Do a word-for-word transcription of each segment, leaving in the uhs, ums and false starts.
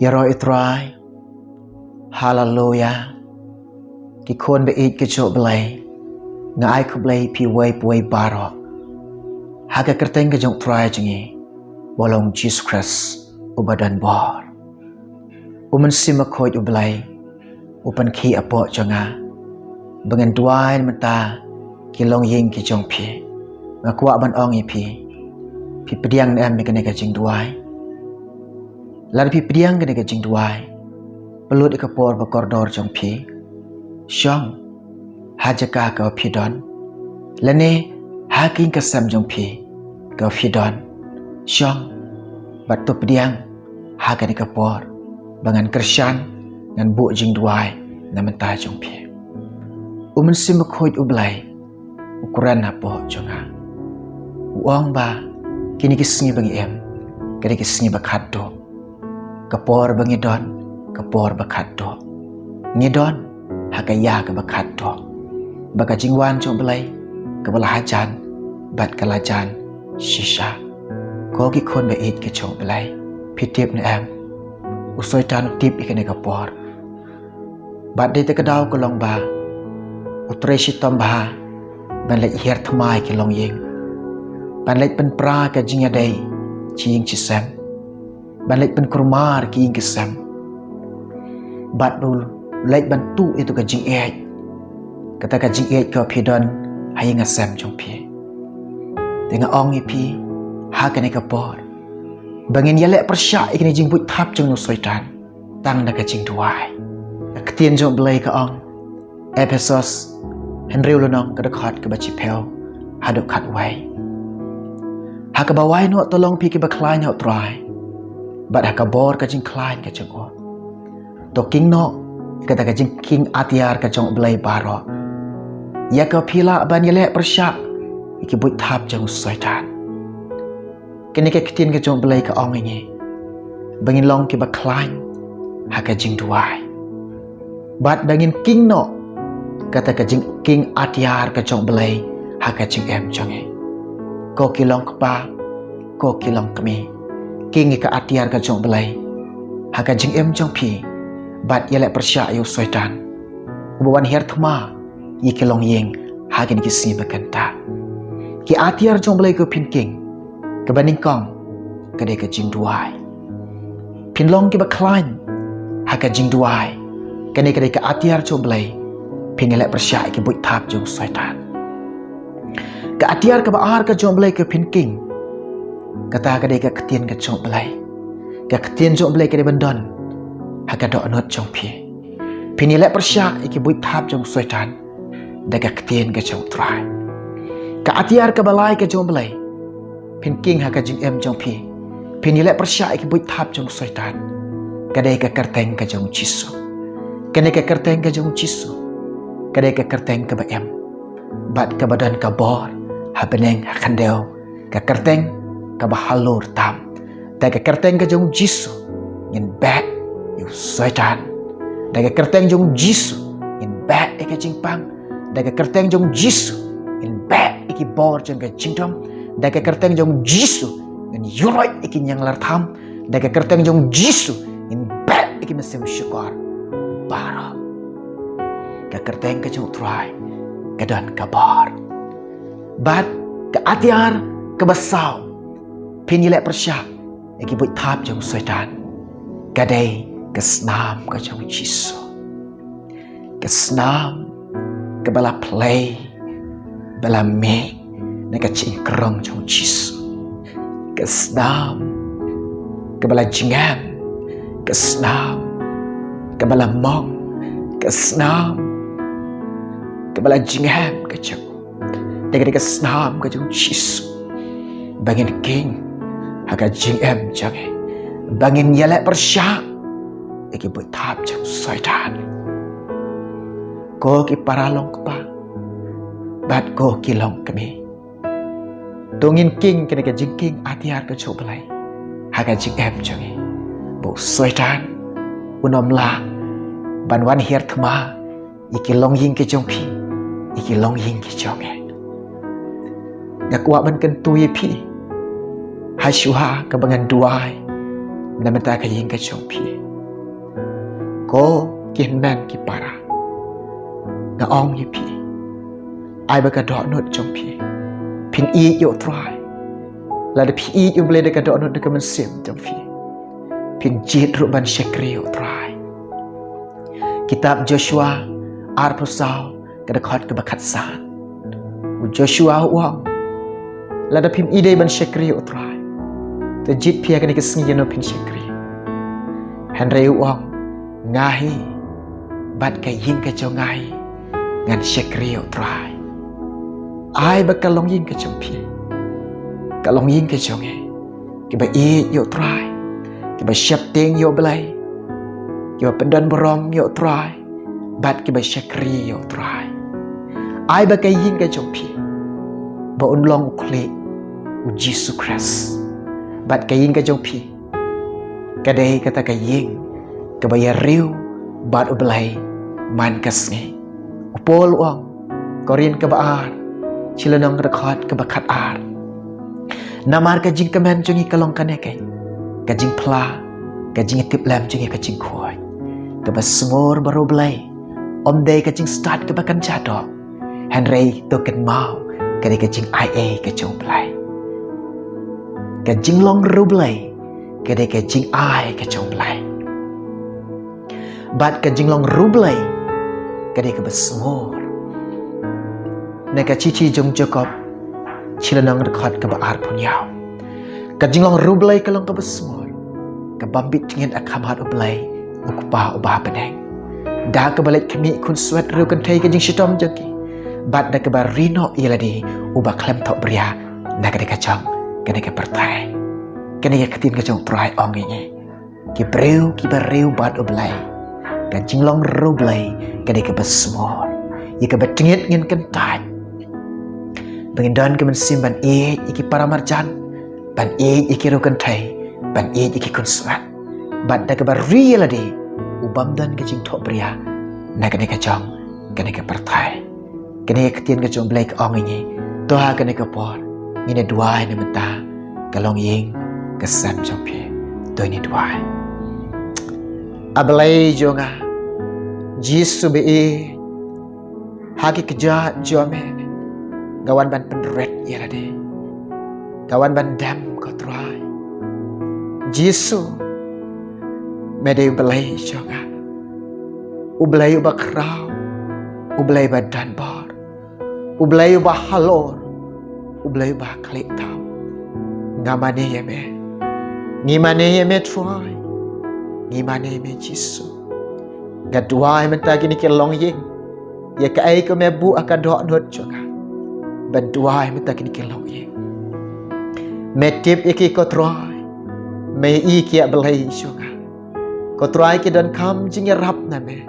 Ïaroh ïa u Trai. Haleluya. Ki khun ba ïeit ki jong u Blei, nga ai khublei ïa phi uwei pa uwei baroh ha ka kyrteng ka jong u Trai jong ngi, ba long Jisu Khrist uba don bor. U Mynsiem Bakhuid u Blei u pynkhih hapoh jong nga ba ngan duwai na bynta ki longïing ki jong phi. Nga kwah ban ong ïa phi, phi pdiang ne em ïa kane ka jingduwai? Lada phi pdiang kane ka jingduwai, pynlut ïa ka por ba kordor jong phi, shong ha jaka kaba phi don, lane ha ka ïing ka sem jong phi kaba phi don, shong bad to pdiang ha kane ka por ba ngan kyrshan, ngan buh jingduwai na bynta jong phi. U Mynsiem Bakhuid u Blei u kren hapoh jong nga, u ong ba kine ki sngi ba ngi im, kine ki sngi ba khatduh, ka por ba ngi don, ka por ba khatduh, ngi don ha ka ïa kaba khatduh, ba ka jingwan jong u Blei kaba la hajan bad ka la jan shisha. Ko ki khun ba ïeit ki jong u Blei, phi tip ne em? U Soitan u tip ïa kane ka por. Bad dei te ka daw ka long ba u trei shitom bha ban leit hiar thma ïa ki longïing, ban leit pynpra ka jingïadei shi ïing shi sem, ban leit pynkulmar ki ïing ki sem, bad u leit ban tuh ïa tu ka jingïeit, kata ka jingïeit kaba phi don ha ïing ha sem jong phi. Te nga ong ïa phi ha kane ka por ba ngin ïaleh pyrshah ïa kine ki jingbuit thap jong u Soitan tang da ka jingduwai. Ka ktien jong u Blei ka ong, Ephesos hynriew lynnong, ka dkhot kaba shiphew haduh khatwei, ha kaba wai noh to long phi kiba khlaiñ ha u Trai bad ha ka bor ka jingkhlaiñ ka jong u. To king noh ïa kata ka jingking atiar ka jong u Blei baroh, ïa kaba phi lah ban ïaleh pyrshah ïa ki buit thap jong u Soitan. Kane ka ktien ka jong u Blei ka ong ïa ngi ba ngin long kiba khlaiñ ha ka jingduwai, bad ba ngin king noh kata ka jingking atiar ka jong u Blei ha ka jingim jong ngi. Ko ki long kpa, ko ki long kmie, king ïa ka atiar ka jong u Blei ha ka jingim jong phi, bad ïaleh pyrshah ïa u Soitan uba wan hiar thma ïa ki longïing ha kine ki sngi ba kynta. Ki atiar jong u Blei kaba phin king, kaba nyngkong ka dei ka jingduwai. Phin long kiba khlaiñ ha ka jingduwai. Kane ka dei ka atiar jong u Blei, phin ïaleh pyrshah ïa ki buit thap jong u Soitan. Ka atiar kaba ar ka jong u Blei kaba phin king, kata ka dei ka ktien ka jong u Blei. Ka ktien jong u Blei ka dei ban don ha ka dohnud jong phi. Phin ïaleh pyrshah ïa ki buit thap jong u Soitan da ka ktien ka jong u Trai. Ka atiar kaba lai ka jong u Blei phin king ha ka jingim jong phi, phin ïaleh pyrshah ïa ki buit thap jong u Soitan, ka dei ka kyrteng ka jong u Jisu. Kane ka kyrteng ka jong u Jisu ka dei ka kyrteng kaba im bad kaba don ka bor ha bneng ha khyndew, ka kyrteng kaba halor tam. Da ka kyrteng ka jong u Jisu ngin beh ïa u Soitan. Da ka kyrteng jong u Jisu ngin beh ïa ka jingpang. Da ka kyrteng jong u Jisu ngin beh ïa ki bor jong ka jingdom. Da ka kyrteng jong u Jisu ngin ïuroit ïa ki ñianglar tham. Da ka kyrteng jong u Jisu ngin beh ïa ki mynsiem shukor baroh. Ka kyrteng ka jong u Trai ka don ka bor. Bad ka atiar kaba saw phin ïaleh pyrshah ïa ki buit thap jong u Soitan, ka dei ka snam ka jong u Jisu. Ka snam kaba la plie, ba la mih na ka jingkrong jong u Jisu. Ka snam kaba la jngai, ka snam kaba la mong, ka snam kaba la jngai ka jong u. Da ka dei ka snam ka jong u Jisu ba ngin king ha ka jingim jong ngi, ba ngin ïaleh pyrshah ïa ki buit thap jong u Soitan. Ko ki para long kpa bad ko ki long kmie, to ngin king kane ka jingking atiar ka jong u Blei ha ka jingim jong ngi, ba u Soitan un ym lah ban wan hiar thma ïa ki longïing ki jong phi, ïa ki longïing ki jong ngi. Nga kwah ban kyntu ïa phi ha shuwa kaba ngan duwai na bynta ka ïing ka jong phi. Ko ki hynmen ki para, nga ong ïa phi, ai ba ka dohnud jong phi, phin ïeit ïa U Trai. Lada phi ïeit ïa U Blei da ka dohnud da ka mynsiem jong phi, phin jied ruh ban shakri ïa U Trai. Kitab Joshua arphew saw, ka dkhot kaba khatsan. U Joshua u ong, lada phim ïeit ban shakri ïa U Trai, to jied phi ha kane ka sngi ïano phin shakri. Hynrei u ong, nga hi bad ka ïing ka jong nga hi, ngan shakri ïa U Trai. Ai ba ka longïing ka jong phi, ka longïing ka jong ngi, kiba ïeit ïa U Trai, kiba sheptieng ïa U Blei, kiba pyndonburom ïa U Trai, bad kiba shakri ïa U Trai. Ai ba ka ïing ka jong phi, ba un long u khlieh U Jisu Khrist. Bad ka ïing ka jong phi, ka dei kata ka ïing kaba ïariew bad U Blei man ka sngi. U Paul u ong, Korinth kaba ar, shi lynnong, ka dkhot kaba khatar. Namar ka jingkmen jong ngi ka long kane keiñ, ka jingphla, ka jingïatiplem jong ngi ka jingkhuid. Kaba sngewbha bad U Blei, ym dei ka jingstad kaba kynja doh, hynrei to kynmaw, ka dei ka jingaiei ka jong U Blei. Ka jinglong riewblei, ka dei ka jingai ka jong U Blei. Bad ka jinglong riewblei, ka dei kaba sngewbha. Na ka shithi jong Jakob, shi lynnong, ka dkhot kaba arphew hynñiew. Ka jinglong riewblei ka long kaba sngewbha, ka bym bit jingit ha khmat U Blei, U Kpa uba ha bneng. Da kaba leit khmih khunswet riewkynthei ka jingshitom jong ki, bad da kaba ri noh ïa lade uba khlem thohbria na kane ka jong kane ka pyrthei. Kane ka ktien ka jong U Trai ong ïa ngi, ki briew kiba riew bad U Blei, ka jinglong riewblei ka dei kaba sngewbha. Ïa kaba tyngeh ngin kyntait, ba ngin don ka mynsiem ban ïeit ïa ki para marjan, ban ïeit ïa ki riewkynthei, ban ïeit ïa ki khunswet. Bad da kaba ri ïa lade u bym don ka jingthohbria na kane ka jong kane ka pyrthei. Kane ka ktien ka jong U Blei ka ong ïa ngi, to ha kane ka por, ngin ïa duwai na bynta ka longïing ka sem jong phi. To ngin ïa duwai. A Blei jong nga, Jisu ba ïeit, ha ki kjat jong me nga wan ban pynrit ïa lade, nga wan ban dem, ko Trai. Jisu, me dei U Blei jong nga, U Blei uba khraw, U Blei ba donbor, U Blei uba halor, U Blei uba khlieh tam. Nga mane ïa me, ngi mane ïa me Trai, ngi mane ïa me Jisu. Nga duwai mynta kine ki longïing, ïa kaei kaba me buh ha ka dohnud jong nga ban duwai mynta kine ki longïing. Me tip ïa ki, ko Trai, me ïohi ïa ki, a Blei jong nga. Ko Trai, ki donkam jingïarap na me,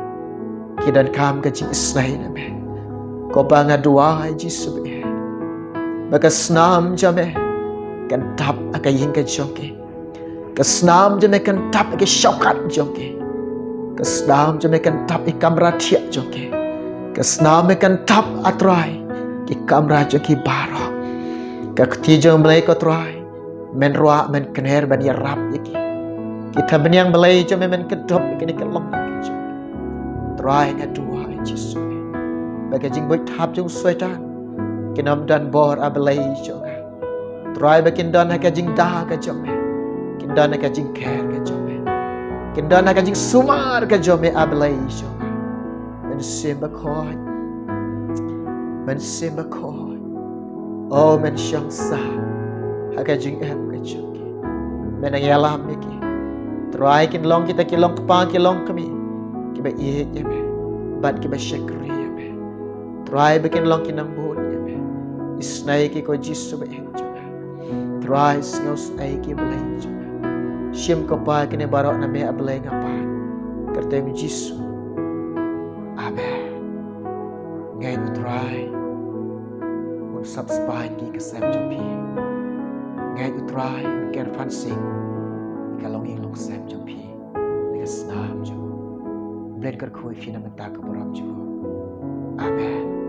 ki donkam ka jingisynei na me. Ko Pa, nga duwai Jisu ba ïeit, ba ka snam jong me kan tap ha ka ïing ka jong ki. Ka snam jong me kan tap ha ki shongkhat jong ki. Ka snam jong me kan tap ha ki kamra thiah jong ki. Ka snam me kan tap, a Trai, ha ki kamra jong ki baroh. Ka kti jong U Blei, ko Trai, men ruh men kner ban ïarap ïa ki. Ki thapniang Blei jong me men kdup ïa kine ki longïing jong ki. Trai, nga duwai Jisu ba ka jingbuit thap jong u Soitan kin ym don bor, a Blei jong nga. Trai, ba kin don ha ka jingda ka jong me, kin don ha ka jingker ka jong me, kin don ha ka jingsumar ka jong me, a Blei jong nga. Mynsiem Bakhuid, Mynsiem Bakhuid, o men shong sah ha ka jingim ka jong ki. Men nang ïalam ïa ki. Trai, kin long kita ki longkpa ki longkmie kiba ïeit ïa me bad kiba shakri ïa me. Trai, ba kin long ki nongbud ïa me. Isynei ïa ki, ko Jisu ba ïeit jong nga. Trai, sngewsynei ïa ki, Blei jong nga. Shim, ko Pa, kine baroh na me, a Blei, nga pan ha ka kyrteng U Jisu. Amen. Ngeit U Trai un sap spah ïa ki, ka sem jong phi. Ngeit U Trai un kyrpad sing ïa ka longïing longsem jong phi, ïa ka snam jong u. Blei un kyrkhu ïa phi na ka bynta ka burom jong u. Amen.